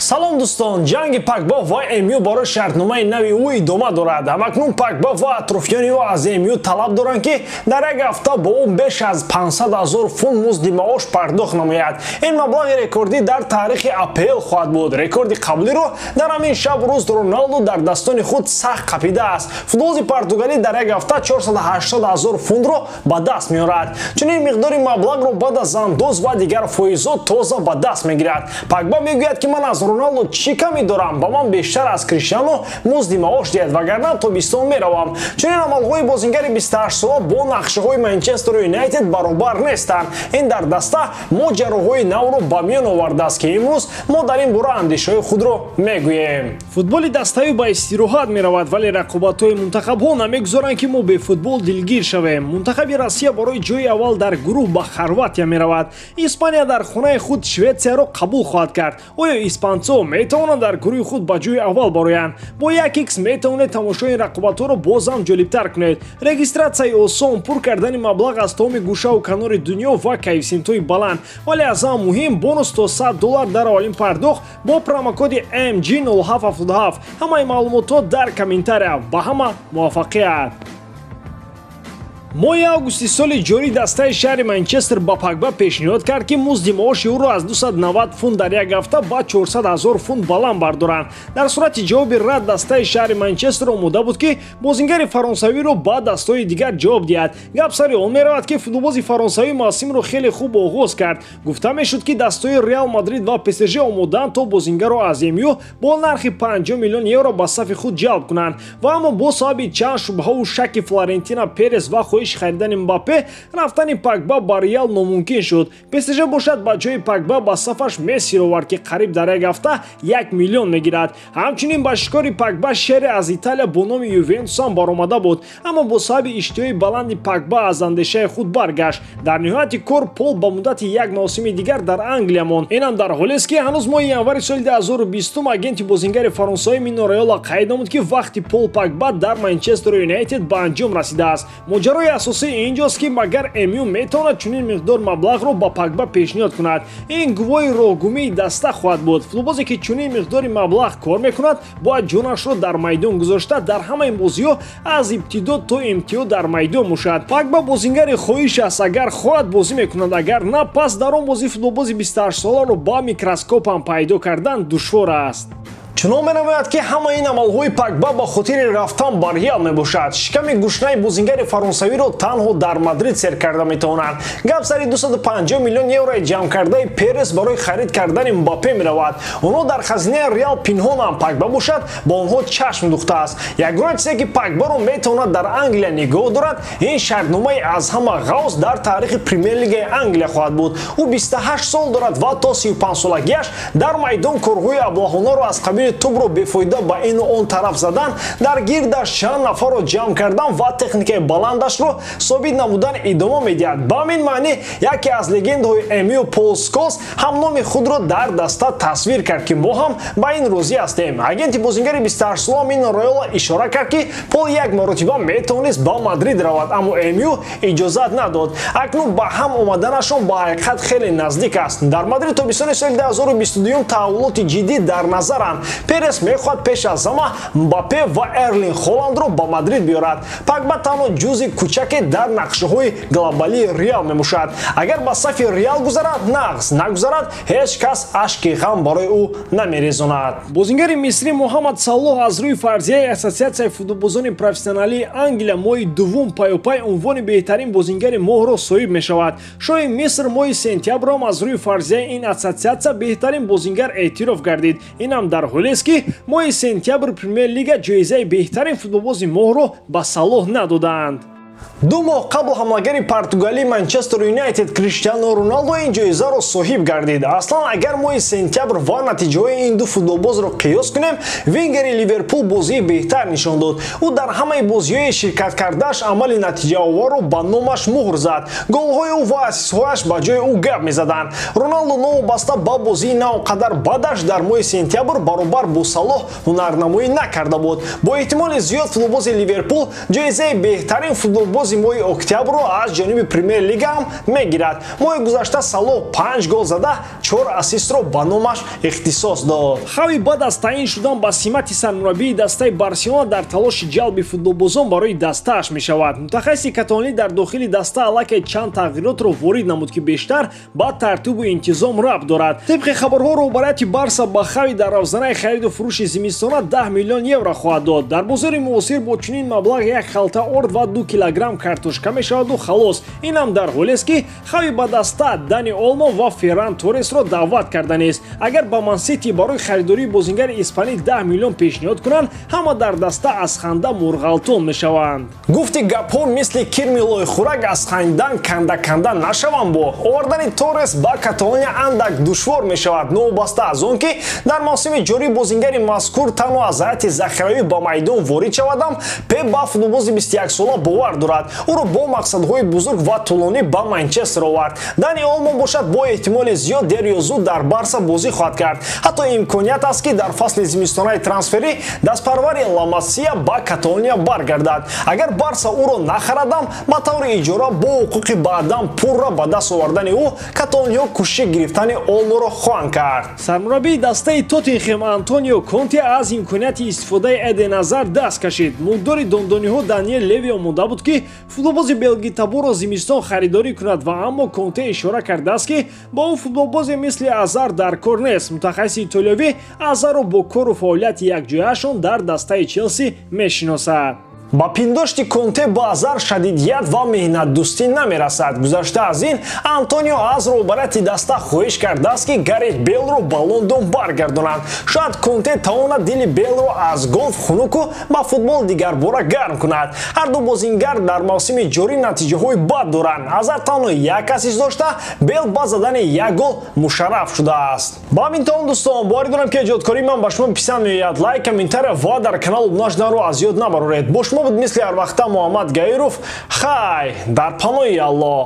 Салом дӯстон, ҷанги Погба ва МЮ барои шартномаи нави ӯ идома дорад. Ҳамакнун Погба ва атрофиёни ӯ аз МЮ талаб доранд, ки дар як ҳафта бо ӯ беш аз 500 000 фунт музди маош пардохт намояд. Ин маблағи рекордӣ дар таърихи АПЛ хоҳад буд. Рекорди қаблиро дар ҳамин шаб рӯз Роналду дар дастони худ сахт қапидааст. Футболзи португалӣ дар як ҳафта 480 000 фунтро ба даст меорад. Чунин миқдори маблағро баъд аз андоз ва дигар фоизҳо тоза ба даст мегирад. Погба мегӯяд, ки ман аз Роналду чӣ ками дорам, ба ман бештар аз Криштиану музди маош диҳад, вагарна тобистон меравам. Чунин амалҳои бозингари 28сола бо нақшаҳои Манчестер Юнайтед баробар нестанд. Ин дар даста моҷароҳои навро ба миён овардааст, ки имрӯз мо дар ин бора андешаҳои худро мегӯем. Футболи даставӣ ба истироҳат меравад, вале рақобатҳои мунтахабҳо намегузоранд, ки мо бе футбол дилгир шавем. Мунтахаби Россия барои ҷои аввал дар гурӯҳ ба Хорватия меравад. Испания дар хонаи худ Шветсияро қабул хоҳад кард. Оё испанцо метавонанд дар гурӯҳи худ ба ҷои аввал бароянд? Бо 1x метавонед тамошои ин рақобатҳоро боз ҳам ҷолибтар кунед. Регистратсияи осон, пур кардани маблағ аз тамоми гӯшаву канори дунё ва коэффисиентҳои баланд. Вале аз ҳама муҳим бонус то $100 дар аввалин пардохт бо промокоди MG0777. Ҳамаи маълумотҳо дар комментария. Ба ҳама муваффақият! Моҳи августи соли ҷорӣ дастаи шаҳри Манчестер ба Погба пешниҳод кард, ки музди маоши ӯро аз 290 фунт дар як ҳафта ба 400 000 фунт баланд бардоранд. Дар сурати ҷавоби рад дастаи шаҳри Манчестер омода буд, ки бозингари фаронсавиро ба дастҳои дигар ҷавоб диҳад. Гап сари он меравад, ки футболбози фаронсавӣ мавсимро хеле хуб оғоз кард. Гуфта мешуд, ки дастҳои Реал Мадрид ва ПСЖ омодаанд то бозингарро аз МЮ бо нархи 50 миллион евро ба сафи худ ҷалб кунанд. Ва аммо бо сабаби чанд шубҳаву шаки Флорентина Перес ва хоҳиши харидани Мбаппе, рафтани Погба ба Реал номумкин шуд. ПСЖ бошад ба ҷои Погба ба сафаш Мессиро овард, ки қариб дар як ҳафта 1 миллион мегирад. Ҳамчунин ба шикори Погба шере аз Италия бо номи Ювентус ҳам баромада буд, аммо бо сабаби иштиҳои баланди Погба аз андешаи худ баргашт. Дар ниҳояти кор Пол ба муддати як мавсими дигар дар Англия монд. Инам дар ҳолест, ки ҳанӯз моҳи январи соли 2020 агенти бозингари фаронсавӣ Мино Райола қайд намуд, ки вақти Пол Погба дар Манчестер Юнайтед ба анҷом расидааст. Моҷарои асосӣ инҷост, ки магар МЮ метавонад чунин миқдор маблағро ба Погба пешниҳод кунад. Ин гувоҳи роҳгумии даста хоҳад буд. Футболбозе ки чунин миқдори маблағ кор мекунад, бояд ҷонашро дар майдон гузошта дар ҳамаи бозиҳо аз ибтидо то интиҳо дар майдон бошад. Погба бозингари хоҳиш аст, агар хоҳад бозӣ мекунад, агар на, пас дар он бозӣ футболбози 28соларо ба микроскоп ҳам пайдо кардан душвор аст. Чунон менамояд, ки ҳамаи ин амалҳои Погба ба хотири рафтан ба Реал мебошад. Шиками гушнаи бозингари фаронсавиро танҳо дар Мадрид сер карда метавонанд. Гап сари 250 миллион еврои ҷамъкардаи Перес барои харид кардани Мбаппе меравад. Онҳо дар хазинаи Реал пинҳонанд, Погба бошад бо онҳо чашм духтааст. Ягона чизе, ки Погбаро метавонад дар Англия нигоҳ дорад, ин шартномаи аз ҳама ғавз дар таърихи Премер-лигаи Англия хоҳад буд. Ӯ 28 сол дорад ва то 35солагиаш дар майдон корҳои аблаҳонаро аз қабили тӯбро бефоида ба ину он тараф задан, дар гирдаш чанд нафарро ҷамъ кардан ва техникаи баландашро собит намудан идома медиҳад. Ба ҳамин маънӣ яке аз легендаҳои МЮ Пол Сколс ҳам номи худро дар даста тасвир кард, ки мо ҳам ба ин розӣ ҳастем. Агенти бозингари 28сола Мино Райола ишора кард, ки Пол як маротиба метавонист ба Мадрид равад, аммо МЮ иҷозат надод. Акнун ба ҳам омаданашон ба ҳақиқат хеле наздик аст. Дар Мадрид тобистони соли 2022 таҳаввулоти ҷиддӣ дар назаранд. Перес мехоҳад пеш аз ҳама Мбаппе ва Эрлинг Холандро ба Мадрид биёрад. Погба танҳо ҷузъи кӯчаке дар нақшаҳои глобалии Реал мебошад. Агар ба сафи Реал гузарад, нағз, нагузарад, ҳеҷ кас ашки ғам барои ӯ намерезонад. Бозингари мисрӣ Муҳаммад Салоҳ аз рӯи фарзияи Ассотсиатсияи футболбозони профессионалии Англия моҳи дуввум пайопай унвони беҳтарин бозингари моҳро соҳиб мешавад. Шоҳи Миср моҳи сентябрам аз рӯи фарзияи ин ассотсиатсия беҳтарин бозингар эътироф гардид. Инам дар ҳолест, ки моҳи сентябр Премер-лига ҷоизаи беҳтарин футболбози моҳро ба Салоҳ надодаанд. Ду моҳ қабл ҳамлагари португалии Манчестер Юнайтед Криштиану Роналдо ин ҷоизаро соҳиб гардид. Аслан агар моҳи сентябр ва натиҷаҳои ин ду футболбозро қиёс кунем, вингери Ливерпул бозии беҳтар нишон дод. Ӯ дар ҳамаи бозиҳои ширкат кардааш амали натиҷаоварро ба номаш муҳр зад. Голҳои ӯ ва ассистҳояш ба ҷои ӯ гап мезаданд. Роналдо новобаста ба бозии на он қадар бадаш дар моҳи сентябр баробар бо Салоҳ ҳунарнамоӣ накарда буд. Бо эҳтимоли зиёд футболбози Ливерпул ҷоизаи беҳтарин футболбоз футболбози моҳи октябрро аз ҷониби Премер-лига ҳам мегирад. Моҳи гузашта Салоҳ 5 гол зада, 4 ассистро ба номаш ихтисос дод. Хави баъд аз таъин шудан ба симати сармураббии дастаи Барселона дар талоши ҷалби футболбозон барои дастааш мешавад. Мутахассиси каталонӣ дар дохили даста аллакай чанд тағйиротро ворид намуд, ки бештар ба тартибу интизом рабт дорад. Тибқи хабарҳо, роҳбарияти Барса ба Хави дар равзанаи хариду фурӯши зимистона 10 миллион евро хоҳад дод. Дар бозори муосир бо чунин маблағ як халта орд ва 2 килограмм картошка мешаваду халос. Инам дар ҳолест, ки Хави ба даста Дани Олмо ва Ферран Торресро даъват карданист. Агар ба Мансити барои харидории бозингари испанӣ 10 миллион пешниҳод кунанд, ҳама дар даста аз ханда мурғалтон мешаванд. Гуфти гапҳо мисли кирми лойхӯрак аз хандан канда-канда нашаванд. Бо овардани Торрес ба Каталония андак душвор мешавад, новобаста аз он ки дар мавсими ҷорӣ бозингари мазкур танҳо аз ҳайати захиравӣ ба майдон ворид шавадам, Пеп ба футболбози 21сола бовар дорад. Ӯро бо мақсадҳои бузург ва тӯлонӣ ба Манчестер овард. Дани Олмо бошад, бо эҳтимоли зиёд дер ё зуд дар Барса бозӣ хоҳад кард. Ҳатто имконият аст, ки дар фасли зимистонаи трансферӣ дастпарвари Ла Масия ба Каталония баргардад. Агар Барса ӯро нахарадам, ба таври иҷора бо ҳуқуқи баъдан пурра ба даст овардани ӯ каталониҳо кӯшиши гирифтани Олморо хоҳанд кард. Сармураббии дастаи Тоттенхем Антонио Конте аз имконияти истифодаи Эден Азар даст кашид. Мулкдори дондониҳо Даниел Леви омода буд, ки футболбози белгитаборро зимистон харидорӣ кунад, ва аммо Конте ишора кардааст, ки ба ӯ футболбозе мисли Азар дар кор нест. Мутахассиси итолиёвӣ Азарро бо кору фаъолияти якҷояашон дар дастаи Челси мешиносад. Ба пиндошти Конте ба Азар шадидият ва меҳнатдӯстӣ намерасад. Гузашта аз ин, Антонио аз роҳбарияти даста хоҳиш кардааст, ки Гарет Белро ба Лондон баргардонанд. Шояд Конте тавонад дили Белро аз голф хунуку ба футбол дигарбора гарм кунад. Ҳар ду бозингар дар мавсими ҷорӣ натиҷаҳои бад доранд. Азар танҳо як ассист дошта, Бел ба задани як гол мушарраф шудааст. Ба ҳамин таом, дӯстон, боварӣ дорам, ки эҷодкории ман ба шумо писанд меояд. Лайк, комментария ва дар канал обуна шуданро аз ёд набароред. Бо шумо буд мисли ҳар вақта Муҳаммад Гаиров. Хай, дар паноҳи Аллоҳ.